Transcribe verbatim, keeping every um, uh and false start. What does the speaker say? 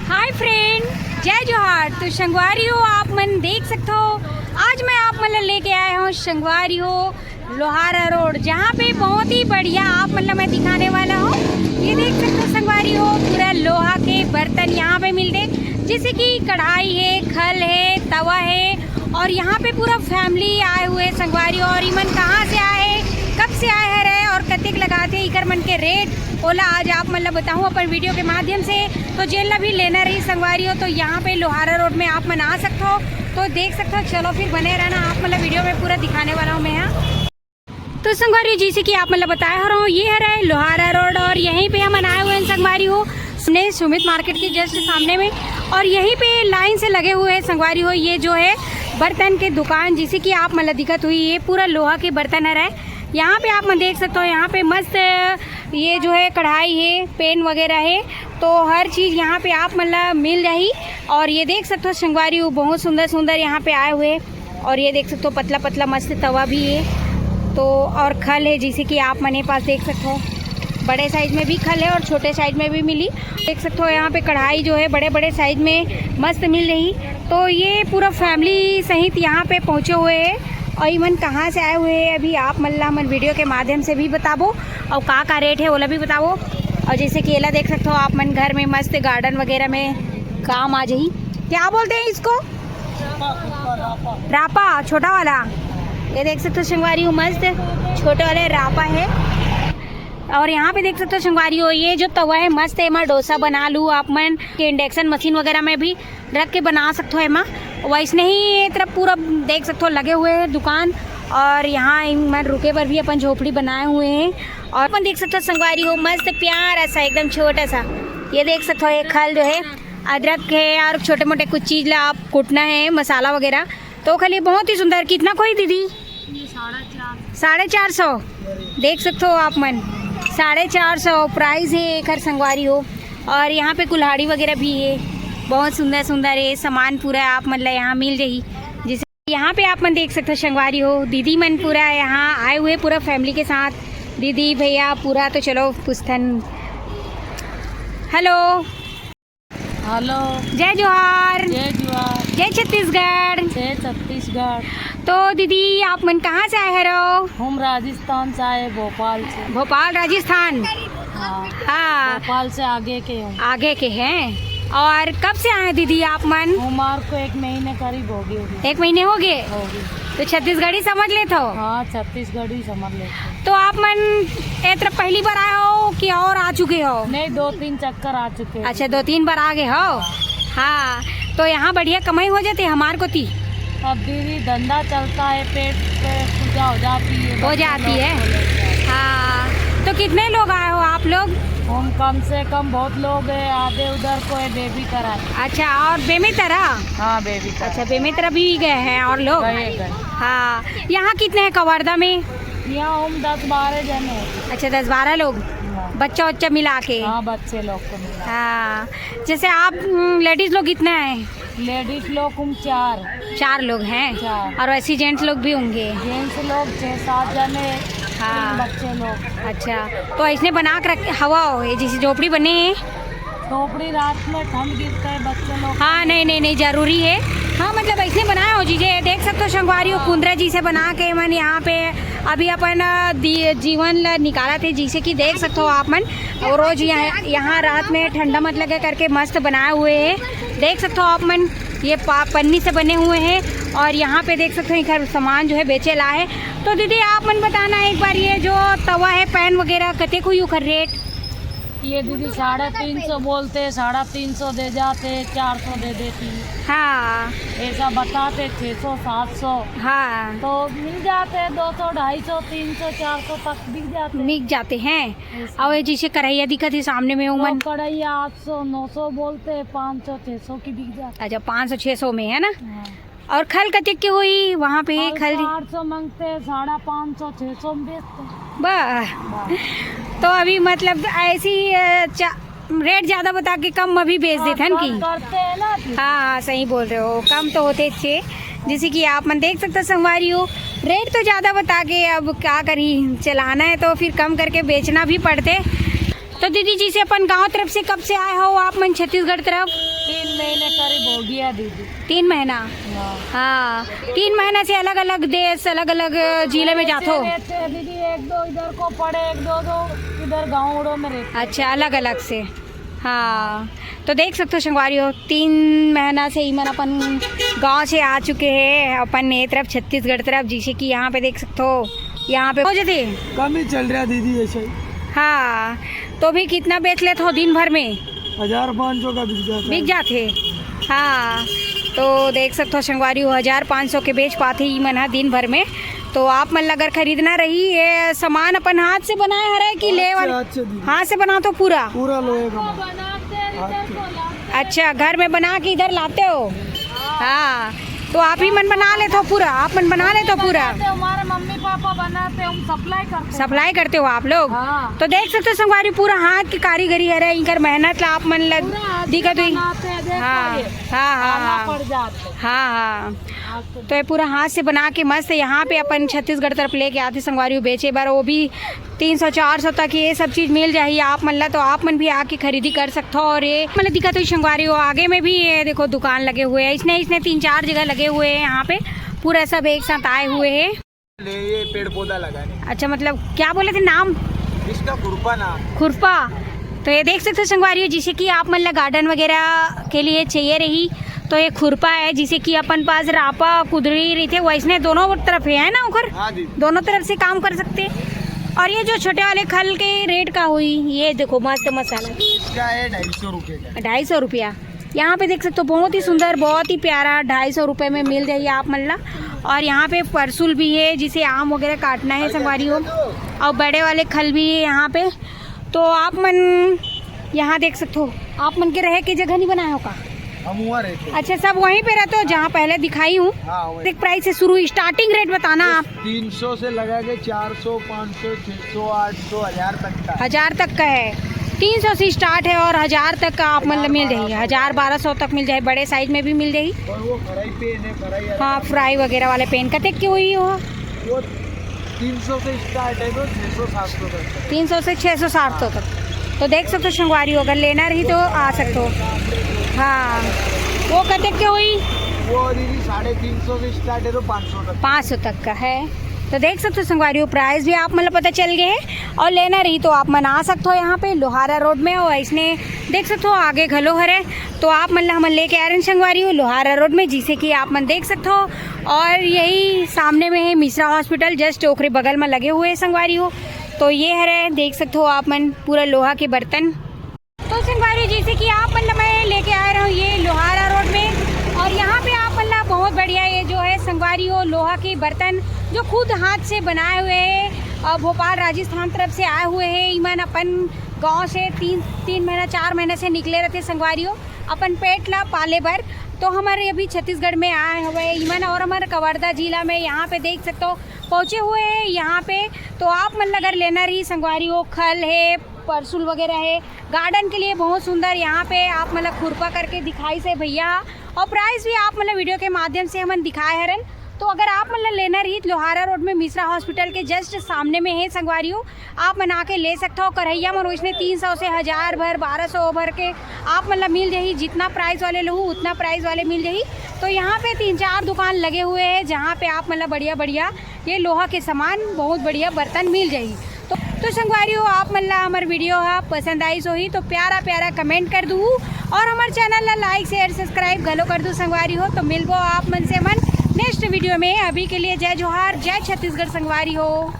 Hi friend, जय जोहार। तो संगवारी हो, आप मन देख सकते हो, आज मैं आप मन ला लेके आया हूँ संगवारी हो लोहारा रोड, जहाँ पे बहुत ही बढ़िया आप मन ला मैं दिखाने वाला हूँ। ये देख सकते हो संगवारी हो, पूरा लोहा के बर्तन यहाँ पे मिलते, जैसे कि कढ़ाई है, खल है, तवा है, और यहाँ पे पूरा फैमिली आए हुए संगवारी हो। और इमन कहाँ से आए, कब से आए हरे और कतेक लगाते इकर मन के रेट, ओला आज आप मन ला बताहूँ अपन वीडियो के माध्यम से। तो जेन ला भी लेना रही संगवारी हो, तो यहाँ पे लोहारा रोड में आप मन आ सकते हो। तो देख सकते हो, चलो फिर बने रहना, आप मन ला वीडियो में पूरा दिखाने वाला हूँ मैं यहाँ। तो संगवारी, जैसे कि आप मन ला बताए हो रहा हूँ, ये हरे लोहारा रोड और यहीं पे हमन आए हुए हैं संगवारी हो, सामने सुमित मार्केट के जस्ट सामने में। और यहीं पे लाइन से लगे हुए हैं संगवारी हो, ये जो है बर्तन के दुकान, जैसे कि आप मन ला दिखत हुई, ये पूरा लोहा के बर्तन हरे। यहाँ पे आप मन देख सकते हो, यहाँ पे मस्त ये जो है कढ़ाई है, पैन वगैरह है, तो हर चीज़ यहाँ पे आप मन ला मिल जाही। और ये देख सकते हो संगवारी हो, बहुत सुंदर सुंदर यहाँ पे आए हुए हैं। और ये देख सकते हो पतला पतला मस्त तवा भी है, तो और खल है, जैसे कि आप मने पास देख सकते हो, बड़े साइज में भी खल है और छोटे साइज में भी मिली। देख सकते हो यहाँ पे कढ़ाई जो है बड़े बड़े साइज में मस्त मिल रही। तो ये पूरा फैमिली सहित यहाँ पे पहुँचे हुए हैं। और इमन कहाँ से आए हुए हैं, अभी आप मन ला हमन वीडियो के माध्यम से भी बताबो, और का का रेट है ओला भी बताबो। और जैसे कि एला देख सकते हो आप मन, घर में मस्त गार्डन वगैरह में काम आ जाही। क्या बोलते हैं इसको? रापा, छोटा वाला। ये देख सकते हो संगवारी हो, मस्त छोटे वाले रापा है। और यहाँ पे देख सकते हो संगवारी हो, ये जो तवा है मस्त है, एमा डोसा बना लू आप मन के, इंडक्शन मशीन वगैरह में भी रख के बना सकते हो एमा। वैसने ही ये तरफ पूरा देख सकते हो लगे हुए हैं दुकान। और यहाँ इमन रुके बर भी अपन झोपड़ी बनाए हुए हैं। और अपन देख सकते हो संगवारी हो, मस्त प्यारा सा एकदम छोटा सा, ये देख सकते हो एक खल जो है अदरक है और छोटे मोटे कुछ चीज ला आप कूटना है, मसाला वगैरह। तो खाली बहुत ही सुंदर। कितना कोई दीदी? साढ़े चार सौ। देख सकते हो आप मन, साढ़े चार सौ प्राइस है एक हर संगवारी हो। और यहाँ पे कुल्हाड़ी वगैरह भी है, बहुत सुंदर सुंदर है सामान पूरा आप मन ला यहाँ मिल जाही। जैसे यहाँ पे आप मन देख सकते हो संगवारी हो, दीदी मन पूरा यहाँ आए हुए पूरा फैमिली के साथ, दीदी भैया पूरा। तो चलो पुस्तन, हेलो, हेलो। जय जोहार। जय जोहार। जय छत्तीसगढ़। जय छत्तीसगढ़। तो दीदी आप मन कहाँ से आए हरो? हम राजस्थान से आए, भोपाल से। भोपाल राजस्थान। हाँ। हाँ। भोपाल से आगे के हम। आगे के हैं। और कब से आए दीदी आप मन? हमार को एक महीने करीब हो गए अभी। एक महीने हो गए? हो गए। तो छत्तीसगढ़ी समझ लेत हो? हाँ, छत्तीसगढ़ी समझ लेते हैं। तो आप मन ए तरफ पहली बार आए हो कि और आ चुके हो? नहीं, दो तीन चक्कर आ चुके हैं। अच्छा, दो तीन बार आ गए हो। हाँ, तो यहाँ बढ़िया कमाई हो जाती है हमार कोती। अब दीदी धंधा चलता है, पेट पे पूजा हो जाती है, हो बच्चे जाती लोग है। को लेकर। हाँ, तो कितने लोग आए हो आप लोग? हम कम से कम बहुत लोग हैं, आधे उधर को है, बेबी तरह। अच्छा, और बेमी तरह? हाँ, बेबी तरह। अच्छा, बेमी तरह भी गए हैं और लोग? गए, गए। हाँ, यहाँ कितने हैं कवर्धा में? यहाँ हम दस बारह जने हैं। अच्छा, दस बारह लोग, हाँ। बच्चा उच्चा मिला के? हाँ, बच्चे लोग को मिला। हाँ, जैसे आप, हम्म, लेडीज लोग कितने हैं? लेडीज लोग हम चार। चार लोग हैं? चार। और वैसे जेंट्स लोग भी होंगे? जेंट्स लोग छः सात जने, हाँ। तीन बच्चे लोग। अच्छा, तो ऐसने बना के रख हवा हो, ये जैसे झोपड़ी बने हैं? झोपड़ी रात में ठंड गिरता है, बच्चे लोग। हाँ, नहीं, नहीं, नहीं, जरूरी है। हाँ, मतलब ऐसे बनाया हो जीजे, देख सकते हो संगवारी हो, हाँ। कुंदरा जी से बना के मन यहाँ पे अभी अपन, अ, दी-, जीवन ला निकाला थे, जिसे कि देख सकते हो आप मन। और रोज यहाँ, यहाँ रात में ठंडा मत लगे करके मस्त बनाए हुए हैं, देख सकते हो आप मन। ये पा-, पन्नी से बने हुए हैं। और यहाँ पे देख सकते हो इधर सामान जो है बेचे ला है। तो दीदी आप मन बताना एक बार, ये जो तवा है, पैन वगैरह, कतेक हुई ओकर रेट? ये दीदी साढ़े तीन सौ बोलते, साढ़े तीन सौ दे जाते, चार सौ दे देती। हाँ। ऐसा बताते छः सौ, सात सौ। हाँ। तो मिल जाते हैं दो सौ, ढाई सौ, तीन सौ, चार सौ तक बिक जाते हैं। बिक जाते हैं। ऐसा। और ये जैसे कढ़ैया दिखत है सामने में, वो उमन कढ़ैया आठ सौ, नौ सौ बोलते हैं, पाँच सौ, छः सौ की बिक जाती है। अच्छा, पाँच सौ, छः सौ में है ना? हाँ। और खल कतेक के होई वहाँ पे? खल खल तो आठ सौ मांगते हैं, साढ़े पाँच सौ, छः सौ में बेचते हैं। वाह। वाह। तो अभी मतलब ऐसी, अ, चा-, रेट ज्यादा बता के कम में भी बेच हाँ, देते हैं कम कि? करते हैं ना कि? हाँ, हाँ, सही बोल रहे हो, कम तो होते थे। जैसे कि आप मन देख सकते हो संगवारी हो, रेट तो ज्यादा बता के अब क्या करी, चलाना है तो फिर कम करके बेचना भी पड़ते। तो दीदी, जैसे अपन गांव तरफ से कब से आए हो आप मन छत्तीसगढ़ तरफ? तीन महीने करीब हो गया दीदी। तीन महीना? हाँ। हाँ, तीन महीना से अलग-अलग देश, अलग-अलग जिले में जाते हो? रहते हैं दीदी, एक दो इधर को पड़े, एक दो दो इधर गाँवड़ों में रहते हैं। अच्छा, अलग-अलग से। हाँ, तो देख सकते हो संगवारी हो, तीन महीना से इमन अपन गांव से आ चुके हैं, अपन ये तरफ छत्तीसगढ़ तरफ, जैसे कि यहाँ पे देख सकते हो, यहाँ पे हो जाते। कम ही चल रहा दीदी ऐसे ही। हाँ, तो भी कितना बेच लेते हो दिन भर में? हजार पाँच सौ का बिक जाता है। बिक जाते। हाँ, तो देख सकते हो संगवारी हो, हजार पाँच सौ के बेच पाते ही मन ह दिन भर में। तो आप मन ला अगर खरीदना रही ये सामान अपन हाथ से बनाए हरे कि हाथ ले से, वाले? हाथ से दीदी। हाथ से बनाते हो पूरा? पूरा लोहे का माल। बनाते हैं इधर हाथ से। को लाते हैं। अच्छा, घर में बना के इधर लाते हो? हाँ। हाँ, तो आप ही मन बना लेते हो पूरा? आप मन बना लेते हो पूरा? बनाते हैं, हमारे मम्मी पापा बनाते हैं, हम सप्लाई करते हैं। सप्लाई करते हो आप लोग? हाँ। तो देख सकते हो संगवारी, पूरा हाथ की कारीगरी हरे, इनकर मेहनत ला आप मन ला पूरा हाथ से दिखत हुई। बनाते हैं, देखो हाँ, ये। हाँ, हाँ, काला हाँ। पड़ जाते हैं। हाँ, हाँ। हाथ से। तो ये पूरा हाथ से बना के मस्त यहाँ पे अपन छत्तीसगढ़ तरफ लेके आते संगवारी हो बेचे बर, वो भी तीन सौ चार सौ तक ये सब चीज मिल जाही आप मन ला, तो आप मन भी आके खरीदी कर सकते हो। और ये मतलब दिखत हुई संगवारी हो, आगे में भी ये देखो दुकान लगे हुए हैं, इसने इसने तीन चार जगह लगे हुए हैं यहाँ पे, पूरा सब एक साथ आए हुए हैं। ले, ये पेड़ पौधा लगाने। अच्छा, मतलब क्या बोले थे नाम? इसका खुरपा नाम। खुरपा। तो ये देख सकते हो संगवारी हो, जैसे कि आप मन ला गार्डन वगैरह के लिए चाहिए रही, तो ये खुरपा है, जैसे कि अपन पास रापा कुदरी रही थे, वैसने दोनों तरफ है, है ना ओकर? हाँ जी। दोनों तरफ से काम कर सकते हैं। और ये जो छोटे वाले खल के रेट का हुई, ये देखो मस्त मसाला। इसका है ढाई सौ रुपये का। ढाई सौ रुपया। यहाँ पे देख सकते हो, बहुत ही सुंदर, बहुत ही प्यारा, ढाई सौ रुपये में मिल जाइए आप मन ला। और यहाँ पे परसुल भी है, जिसे आम वगैरह काटना है संगवारी हो, और बड़े वाले खल भी है यहाँ पे। तो आप मन यहाँ देख सकते हो, आप मन के रहे के जगह नहीं बनाए हो का? हम वहाँ रहते हैं। अच्छा, सब वहीं पे रहते हो जहाँ पहले दिखाई हूँ। हाँ, वहीं। एक प्राइस से शुरू, स्टार्टिंग रेट बताना आप। तीन सौ से लगा के चार सौ, पाँच सौ, छः सौ, आठ सौ, हजार तक का। हजार तक का है, तीन सौ से स्टार्ट है और हजार तक का आप मतलब मिल जाइए, हजार बारह सौ तक मिल जाए, बड़े साइज में भी मिल जाइए। और वो कढ़ाई पेन है, कढ़ाई। हाँ, फ्राई वगैरह वाले पेन कतेक के हुई हो? वो तीन सौ से स्टार्ट है तो छः सौ सात सौ तक। तीन सौ से छः सौ सात सौ तक। तो देख सकते हो संगवारी हो, अगर लेना रही तो आ सकते हो। हाँ, वो कतेक के हुई? वो दीदी साढ़े तीन सौ से स्टार्ट है तो पाँच सौ तक। पाँच सौ तक का है। तो देख सकते हो संगवारी हो, प्राइस भी आप मतलब पता चल गए है। और लेना रही तो आप मन आ सकते हो यहाँ पे लोहारा रोड में। और इसने देख सकते हो आगे घलो हरे, तो आप मन ला हमन लेके आ रहे हैं संगवारी हो लोहारा रोड में, जिसे कि आप मन देख सकते हो। और यही सामने में है मिश्रा हॉस्पिटल, जस्ट ओकरे बगल में लगे हुए हैं संगवारी हो। तो ये हरे, देख सकते हो आप मन, पूरा लोहा के बर्तन। तो संगवारी, जैसे कि आप मन ला मैं लेके आ रहा हूँ ये लोहारा रोड में, और यहाँ पे आप मन ला बहुत बढ़िया ये जो है संगवारी हो लोहा के बर्तन जो खुद हाथ से बनाए हुए हैं और भोपाल राजस्थान तरफ से आए हुए हैं। इमन अपन गांव से तीन तीन महीना चार महीना से निकले रहते संगवारी हो अपन पेट ला पाले बर। तो हमारे अभी छत्तीसगढ़ में आए हुए इमन और हमारे कवर्धा जिला में यहाँ पे देख सकते हो पहुँचे हुए हैं यहाँ पे। तो आप मन ला अगर लेना रही संगवारी हो, खल है, परसुल वगैरह है, गार्डन के लिए बहुत सुंदर। यहाँ पे आप मन ला खुरपा करके दिखाइस हे भैया, और प्राइस भी आप मन ला वीडियो के माध्यम से हमन दिखाए हरन। तो अगर आप मन ला लेना रही लोहारा रोड में मिश्रा हॉस्पिटल के जस्ट सामने में है संगवारी हो, आप मन आके ले सकता हो। कढ़ैया मन वैसने तीन सौ से हजार भर, बारह सौ भर के आप मन ला मिल जाही। जितना प्राइस वाले लहू उतना प्राइस वाले मिल जाही। तो यहाँ पे तीन चार दुकान लगे हुए हैं जहाँ पे आप मन ला बढ़िया बढ़िया ये लोहा के सामान, बहुत बढ़िया बर्तन मिल जाही। तो, तो संगवारी हो, आप मन ला हमर वीडियो हा पसंद आइस होही तो प्यारा प्यारा कमेंट कर दू और हमर चैनल ला लाइक शेयर सब्सक्राइब घलो कर दू संगवारी हो। तो मिलबो आप मन से मन नेक्स्ट वीडियो में। अभी के लिए जय जोहार, जय छत्तीसगढ़ संगवारी हो।